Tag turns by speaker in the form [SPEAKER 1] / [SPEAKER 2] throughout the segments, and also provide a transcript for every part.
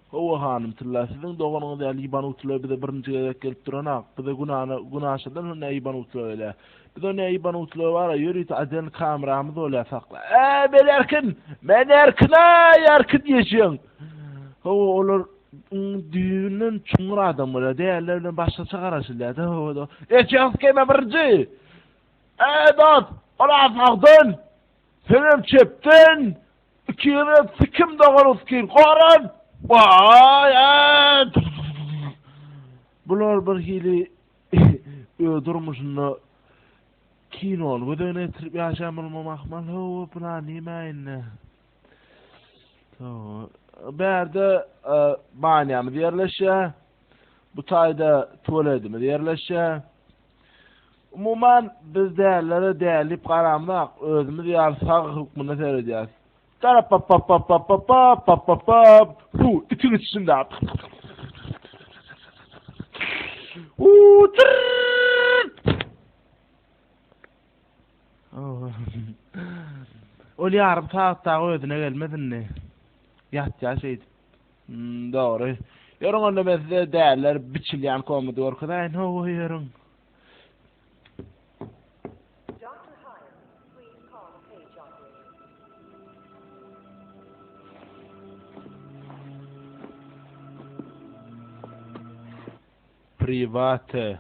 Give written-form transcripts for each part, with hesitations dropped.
[SPEAKER 1] Hawa hanym Tylla, siziň doganyňyz ýaly ýybanutlar bize birinji gezek gelip duranak. Bize günany günaşadan soň nä ýybanutlar gelýär. Biz o nä ýybanutlar bara ýörite aden kameramyz bolýar sakla. Eý men erkin! Men erkin-aý erkin diýeşiň. Hawa olar düýbünden çuňňur adam bolýar. Däliler bilen başgaça garaşylýar-da. Hawa. Ejeňiz keme birinji! Eý dost, ol-a sagdan, senem çepden! Ikiňizem sikim dogany sikin goran. Waý ä. Bular bir hili öz durmuşynda kinony göz öňüne getirip ýaşaýan bolmam ahmal. Hawa, bular nime indi? Hawa. Bärde e, banýamyz ýerleşýär. Bu taýda tualetimiz ýerleşýär. Umuman, biz dälilere däli diýip garamzak, özümiz ýaly sag hökmünde seredýäris. Tarapapapapapapapapapap, suw itiň içinde. Uuu, tyrrrrt. Ol ýarym sagat dagy özüne gelmez indi. Ýatýar şeýdip. Hmm, dogry. Ýörüň onda men size däliler biçilýän komnady görkezeýin. Hawa, ýörüň. Private.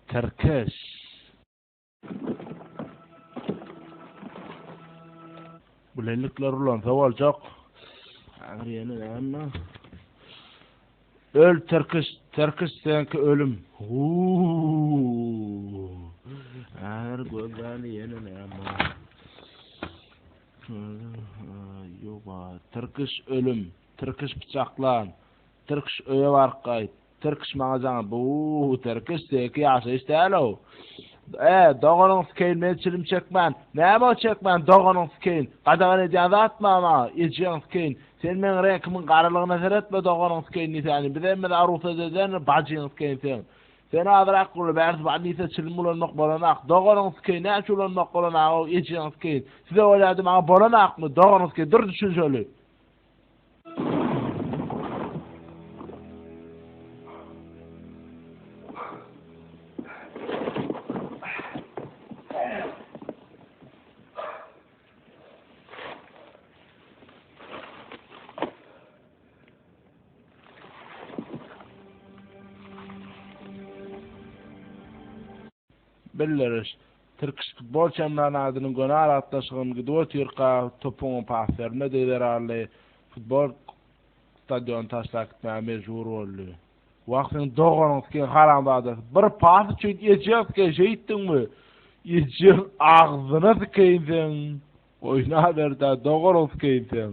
[SPEAKER 1] Tirkiş. Bilenlikler ulansa boljak. Agyr ýene näme? Öl tirkiş, tirkiş seňki ölüm. Huu. Agyr gözläni ýene näme? Ýoga, tirkiş ölüm, tirkiş pyçaklan, tirkiş öýe baryp gaýt. Tirkiş maňa jaňa bu tirkiş seňki ýaşaýyş däl-ow. E, doganyň sikeýin men çilim çekmän. Näme o çekmän doganyň sikeýin. Gadagan edýän zat maňa, ejeň sikeýin. Sen meň reňkimiň garalygyna seretme doganyň sikeýin diýsäni. Biz hemmesi arusat eden bajyň sikeýin seň. Sen azyrak uly bärsi bar diýse çilim ulanmak bolanak. Doganyň sikeýin näçe ulanmak bolanak-ow ejeň sikeýin. Size bolýady maňa bolanakmy doganyň sikeýin dur düşünşeli. Bildiriş, Tirkiş futbol çempionatynyň göni aragatnaşygyny gidip otyrka, topuň pas bermedigi zerarly futbol stadiony taşlap gitmäge mejbur boldy. Wah seň doganyň siken haramzadasy. Bir pas üçin ejeň siken şeýtdiňmi? Ejeň agzyna sikeýin seň. Oýnaber-dä doganyň sikeýin seň.